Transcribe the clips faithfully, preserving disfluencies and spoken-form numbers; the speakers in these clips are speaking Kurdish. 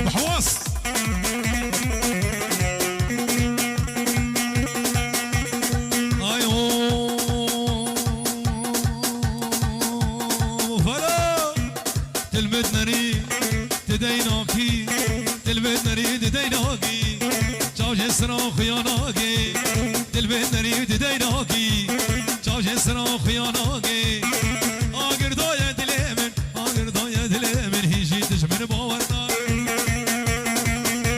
Bi hewas. Ay ho. Fela. Tilbet nerî, ti deynakî. Tilbet nerî, ti deynakî. Çav jê sira xuya nagê. Tilbet nerî, ti deynakî. Çav jê sira xuya nagê. Agir daye dilê min. Agir daye dilê min, hîn jî tu ji min bawer nake.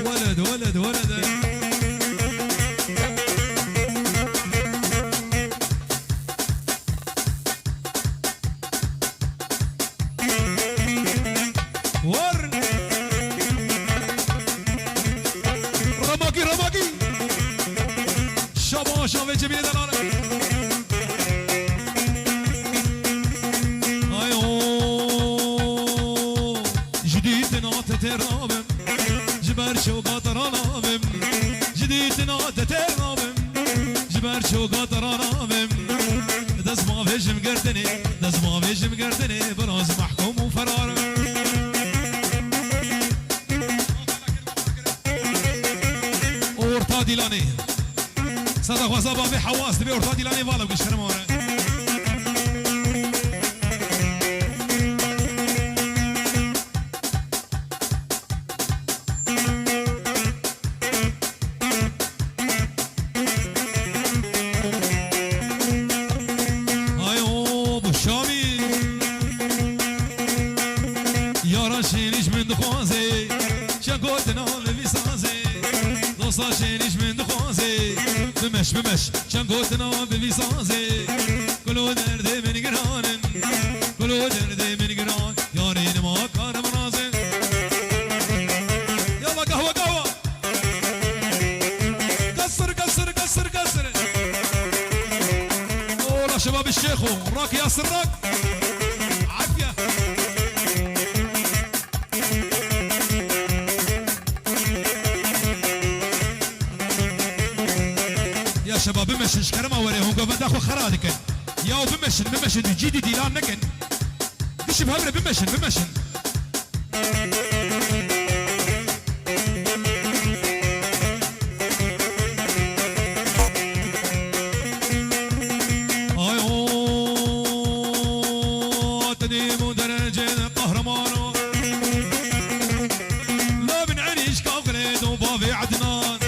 Weled, weled, weled. War. Ramakî, ramakî. Şaba, şavê cebînê de nane. Ay o. Ji dîtina te têr nabim. Ji ber çoka te ranabim. Ji dîtina te têr nabim. Ji ber çoka te ranabim. Dest bavêjim girtinê, dest bavêjim girtinê, biraz mehkum û ferar. Orta Dîlanê. Sada xweza bavê Hewas dibê Orta Dîlanê vala bikişkirim ore. Ayo, bu Şamî. Yara şêrîş min dixwaze, çend gotina li vî sazê. Dosta şêrîş min dixwaze, bimeş, bimeş, çend gotina bi vî sazê. Kulo derdê min giran in, kulo derdê min giran. Yarê nima karim razin. Yalla kahve, kahve. Qesir, qesir, qesir, qesir. Ola şebab şêxo, rak Yasir rak. Afya. Ya şebab bimeşin, ji kerema were hûn govenda xwe xera dikin. Ya bimeşin, bimeşin, tu cî dî dîlan nekin. Bişin hevre bimeşin, bimeşin. Ay o, tedîm û derecê de qehreman o. La bin Enîşka Xulêd û bavê Ednan.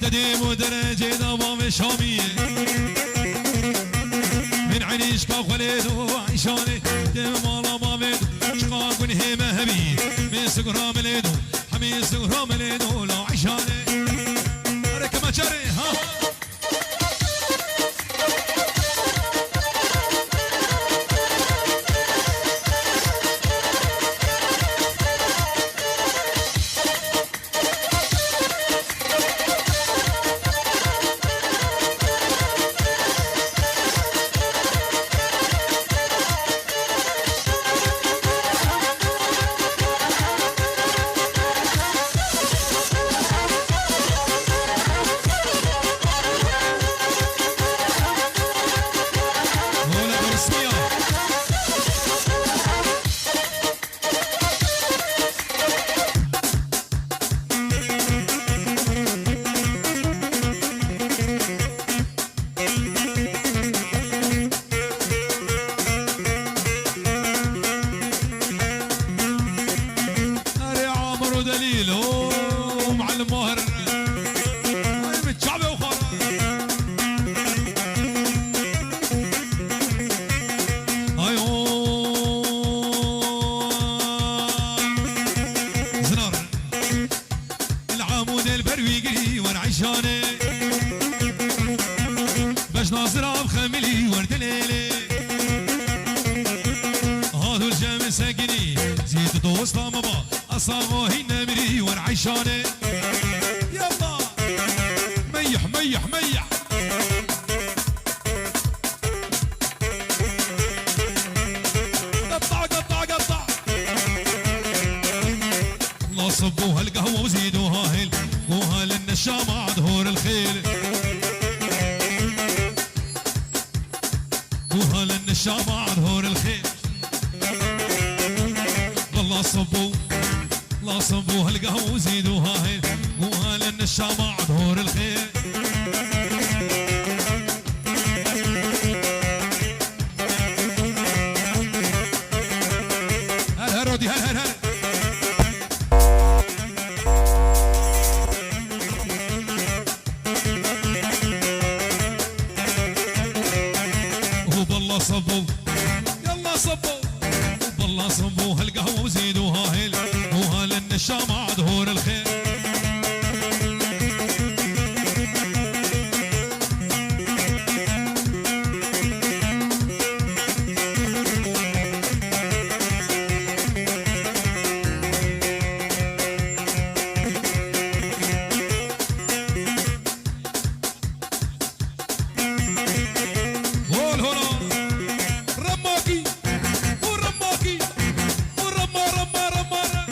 Tedîm û derecê de bavê Şamî. Min Enîşka Xulêd û Eyşanê. Tê mala bavê çiqa gunhê me hebî. Min Sugra Milêd û Hemî Sugra Milêd û la Eyşanê. Erê kemaçerê, ha. Erê Amir û Delîl, o, Muallim Mahir. Ay, min çavê xwe. Ay, o. Zinar. Li Amûdê li ber wî girî wer Eyşanê. Bejna zirav xemilî wer dilêlê. Hadû li cem sekinî. Zî tu dosta me ba. Esa xwe hîn nemirî wer Eyşanê. Yalla. Meyih, meyih, meyih. قطع، قطع، قطع. نصب وهالقهوة وزيد وهاهل، وهال النشامة عدهور الخيل. وهال النشامة عدهور الخيل. صبوا، لا صبوا هالقهوة وزيدوها هيل، وهلا النشامة عدهور الخير. هل هل رودي، هل هل هل. وبالله صبوا، يلا صبوا، وبالله صبوا هالقهوة وزيدوها هيل، وهلا النشامة عدهور الخير. هول هولا. رماكي. ورماكي. ورما، رما، رما، رما.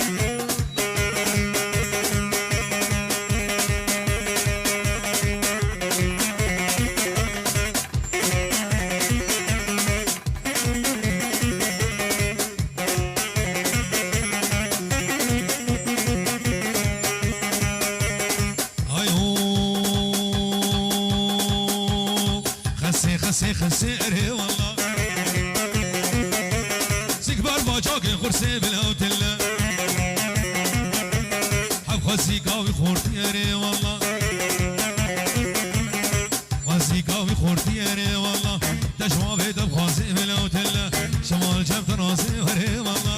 Ay ho, xesê, xesê, xesê, erê walla. Sikbar bacakê xursê bila û tille. Heb xwezîka wî xortî, erê walla. Xwezîka wî xortî, erê walla. Te ji wan vê de bixwazê bila û tille. Şemal cem tu razê, erê walla.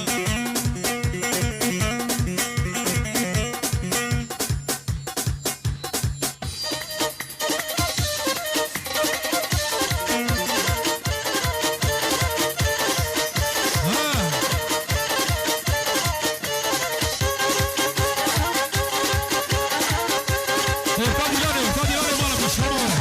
Orta Dilanê, Orta Dilanê, mala xwe, şikama were.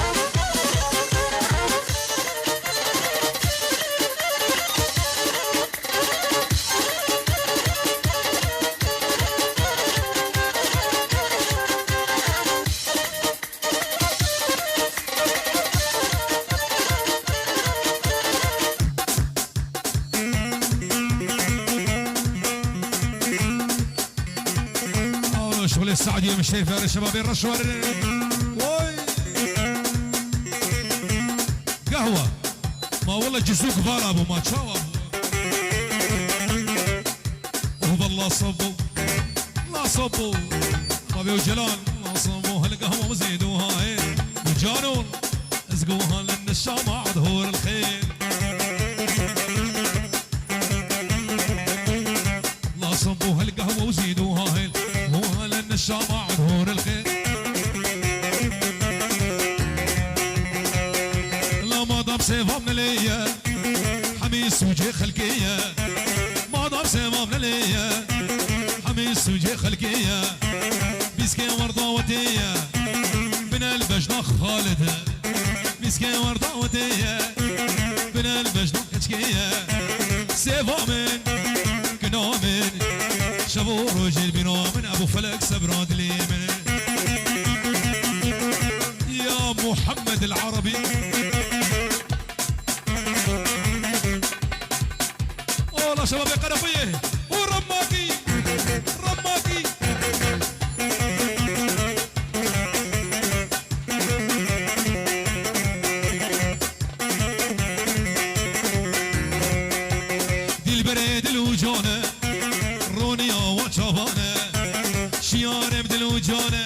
Şolê Saidiyê min şerîf were, şebabê reş were. Oy! Qehwe. Ma wele cizûk vala bû, ma çawa bû? Û valla sabû, la sabû. Bavê û Celal, la sabû, hel qehwe zêdû hayê. Û Canon, ez guhan li nişama adhor el xêr. La sabû, hel qehwe zêdû hayê. Guhan li nişama adhor el xêr. La madam sevam neleye. Hemî sûcê xelkê ye. Madam sevam nelê ye. Hemî sûcê xelkê ye. Bîskê werdawetê ye. Binel bejna Xalid e. Bîskê werdawetê ye. Binel bejna keçkê ye. Seva min, kina min. Şev û rojê bîna min. Ebu Felek sebra dilê min. Ya Muhammed el Arabi. Ola şebabê Qereqoyê û Remakî, Remakî. Dilberê dil û can e, roniya we çavan e. Şiyarê bi dil û can e,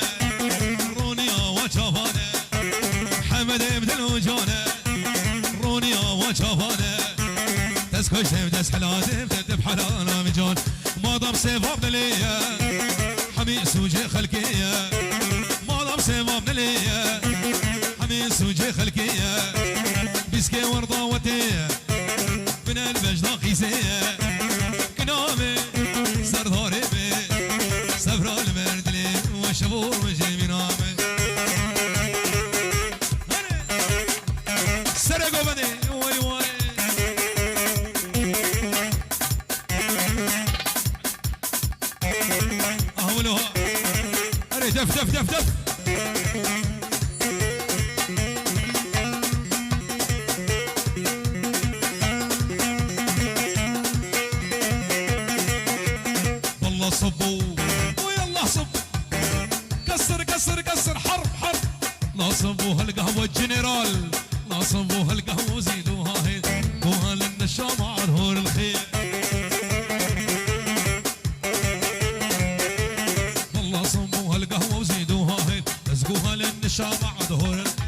roniya we çavan e. Hemedê bi dil û can e, roniya we çavan e. Dest xweş dev, dest helal dev, dev, dev helal min can. Madam sevab dilê ye, hemî sûcê xelkê ye. Madam sevab dilê ye, hemî sûcê xelkê ye. Bîskê werdawetê ye, binel bejna qîzê ye. Kinamê serdarê me, sevra li ber dilê we şev û rojê mîna me. Serê govendê, way way. Ahmilo ha. Erê, def, def, def, def. صبوا. ويلا صب. كسر، كسر، كسر، حرب، حرب. لا صبوا هالقهوة جنرال. لا صبوا هالقهوة وزيدوها هيل. وها للنشا مع ظهور الخيل. والله صبوا هالقهوة وزيدوها هيل. لزقوها للنشا مع ظهور الخيل.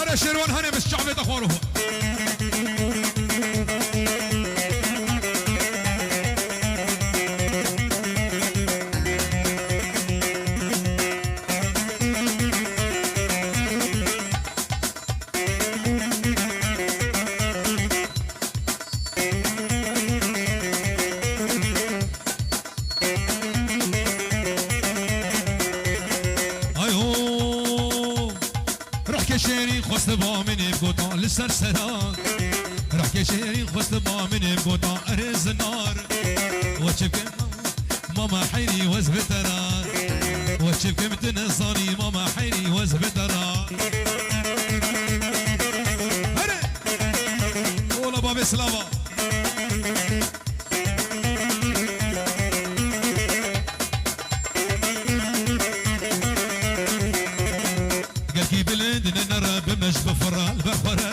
Erê Şêrwan, hanê min çavê te xwaro. Ay ho! Rihkê şêrîn xwest ba min ê gota li ser sera. Rihkê şêrîn xwest ba min ê gota erê zinar. We çi bikim mama heyrî wez bi te ra. We çi bikim tu nizanî mama heyrî wez bi te ra. Here! Ola bavê silava. Gelkî bilind ne nere bimej bifire li ber xwe re.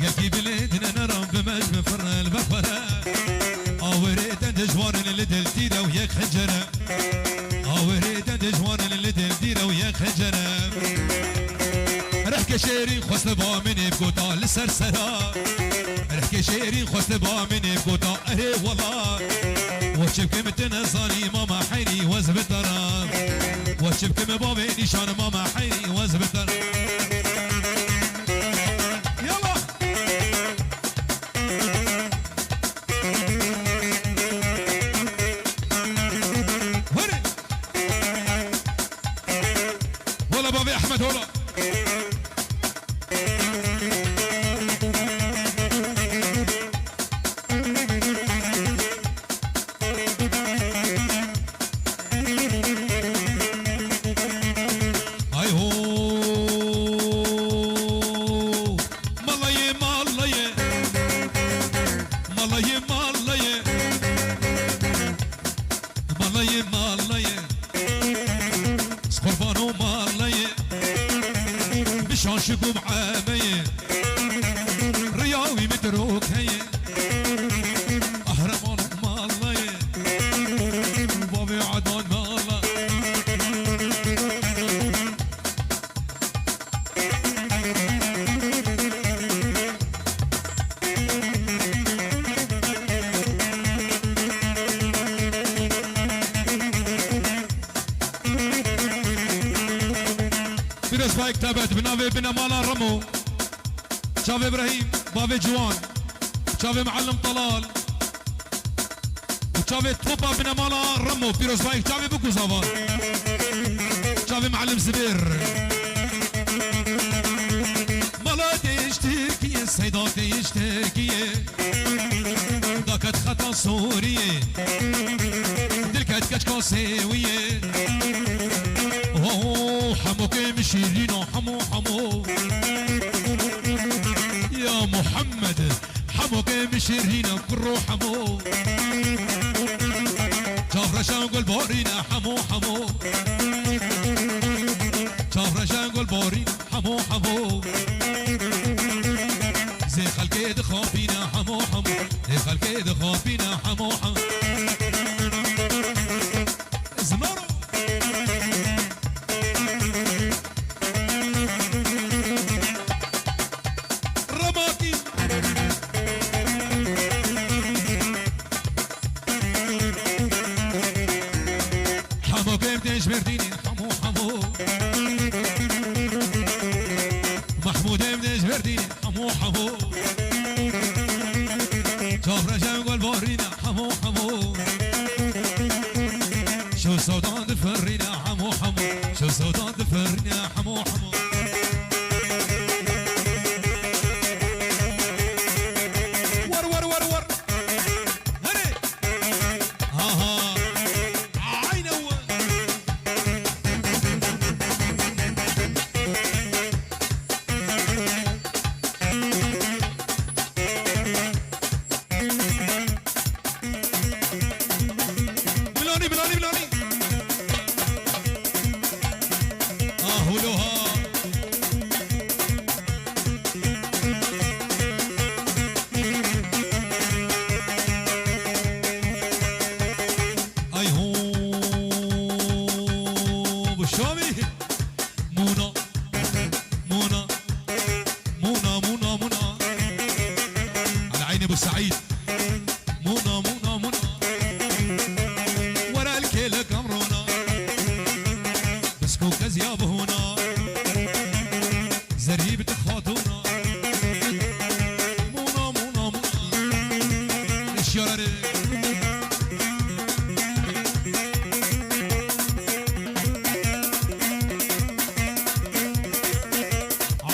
Gelkî bilind ne nere bimej bifire li ber xwe re. Awirê te dijwar in li dil tîre û yek xencere. Awirê te dijwar in li dil tîre û yek xencere. Rihkê şêrîn xwest ba min ê gota li ser sera. Rihkê şêrîn xwest ba min ê gota erê wela. We çi bikim tu nizanî mama heyrî wez bi te ra. We çi bikim bavê nîşan mama heyrî wez bi te ra. Yala! Hurê! Hola bavê Ehmed, hola! Ay ho! Malayê, malayê. Malayê, malayê. Malayê, malayê. Qurbano malayê. Bi şaşik û bi emeyê. Riya wî min dirok heye. Qehreman malayê. Bavê Edan mala. Pîrozbayek taybet bi navê binemala Remo, çavê Ibrahîm, bavê Ciwan, çavê Miallim Talal, û çavê topa binemala Remo, pîrozbayek çavê biku zava. Çavê Miallim Zibêr. Mala têj Tirkiyê, seyda têj Tirkiyê. Daket xeta Sûriyê. Dilket keçka Sêwiyê. Oh, hemo kêm şîrîna, hemo, hemo. Ya Muhammed. Hemo kêm şîrîne kuro hemo. Çavreşan gulborîne hemo hemo. Çavreşan gulborîne hemo hemo. Zê xelkê dixapîne hemo hemo. Zê xelkê dixapîne hemo hemo. Zinaro. Remakî. Hemo kêm têj Mêrdînê, hemo, hemo. Mehmûd êm têj Mêrdînê, hemo, hemo. Çavreşan gulborîne, hemo, hemo. Yararê.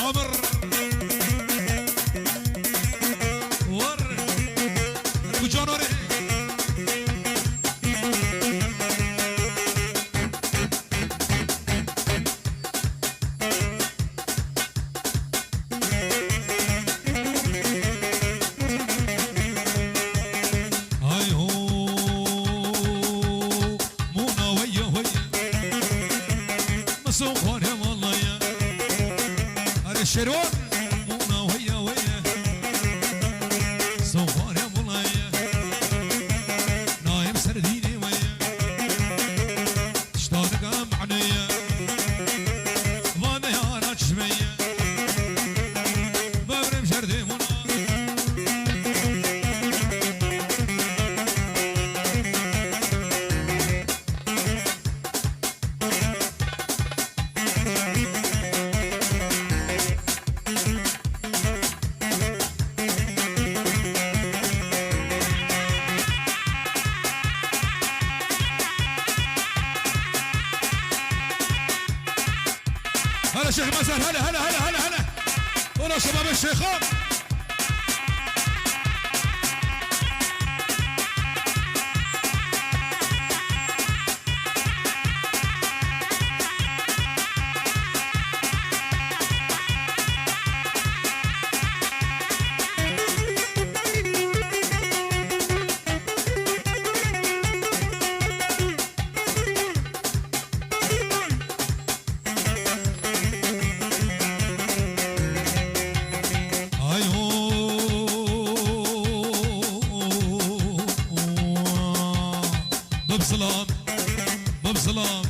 Amir. War. Kucano re. Ay ho, mûna weye weye. Miso xwarê walaye. Are Şerwan, mûna weye weye. Miso xwarê walaye. Nayem ser dînê weye. Tiştanika maneye. Vane ya raçmeye. Bevrem jerdê mûna. هلا شيخ مزار، هلا، هلا، هلا، هلا، هلا. والله شباب الشيخان. Ay ho. Bib zilam, bib zilam,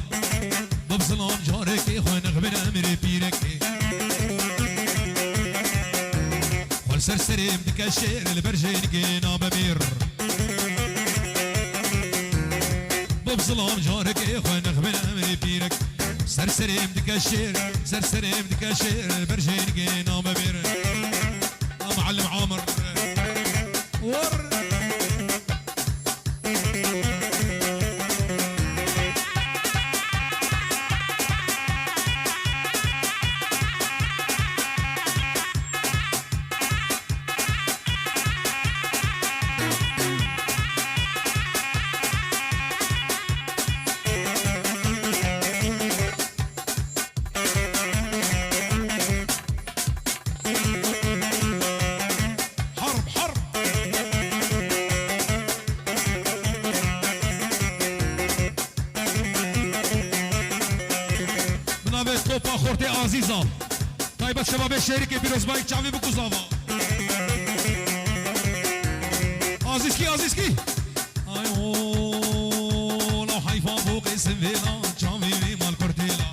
bib zilam, carekê xwe nexbin emirê pîrekê. Xwe li ser serê min dike şêr, li ber jênikê nabe mîr. Bib zilam, carekê xwe nexbin emirê pîrek. Ser serê min dike şêr, ser serê min dike şêr, li ber jênikê nabe mîr. A Muallim Amir. War. Harb, harb. Bi navê topa xortê Azîza. Taybet şebabê şêrikê pîrozbayî çavê biku zava. Azîzkî, Azîzkî. Ay o, la heyfa bo qêsim vêla, çavê wê mal kurtêla.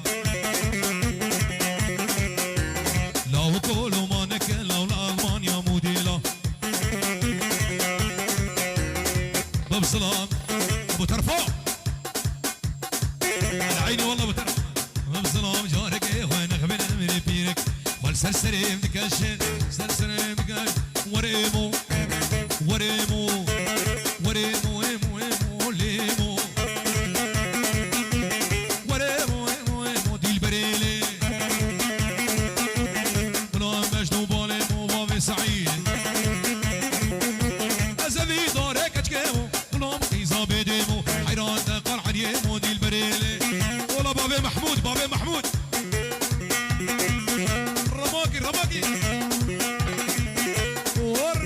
La wi kolo maneke, la wi la Almanya modêla. Bab Zilam, Ebu Terfa. Eynî walla Ebu Terfa. Bab Zilam, carekê xwe nexbin emirê pîrek. Xwe li ser serê em dikeşin, ser serê em dikeşin. Were êmo, were êmo, were êmo, êmo, êmo, lê êmo. Were êmo, êmo, êmo, dîlberê lê. Bila em mecnû balê mo bavê Seîd. Ez evî dare keçkê mo, bila em qîza bêdê mo. Heyran te qal Eliyê mo dîlberê lê. Ola bavê Mehmûd, bavê Mehmûd. Ramakî, ramakî. Or.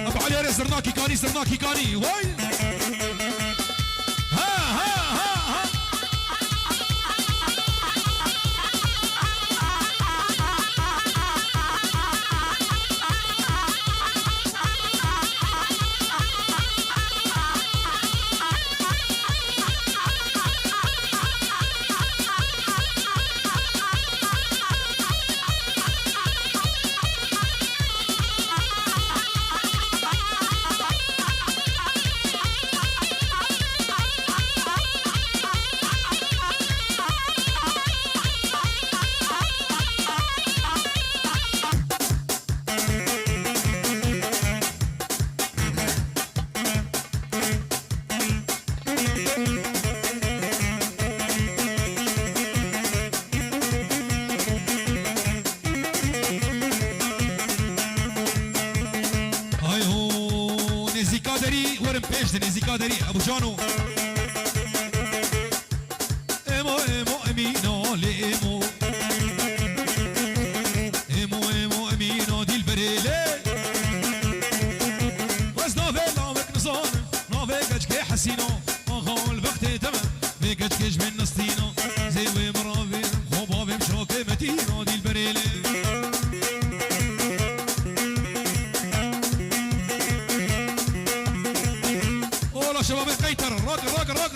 Ebu Elî erê zirnakî kanî, zirnakî kanî. Way! Ha, ha, ha, ha! Ji nêzîka derî Ebû Cano. Emo, emo, Emîno, lê emo. Emo, emo, Emîno, dîlberê lê. Ez navê lawek nizanim, navê keçkê Hesîno. Axa ol vextê te me, vê keçkê ji min nistîno. Zê wê min ravêrim, xwe bavê min şokê Metîno, dîlberê lê. Ola şebabê qeyter, rock, rock, rock,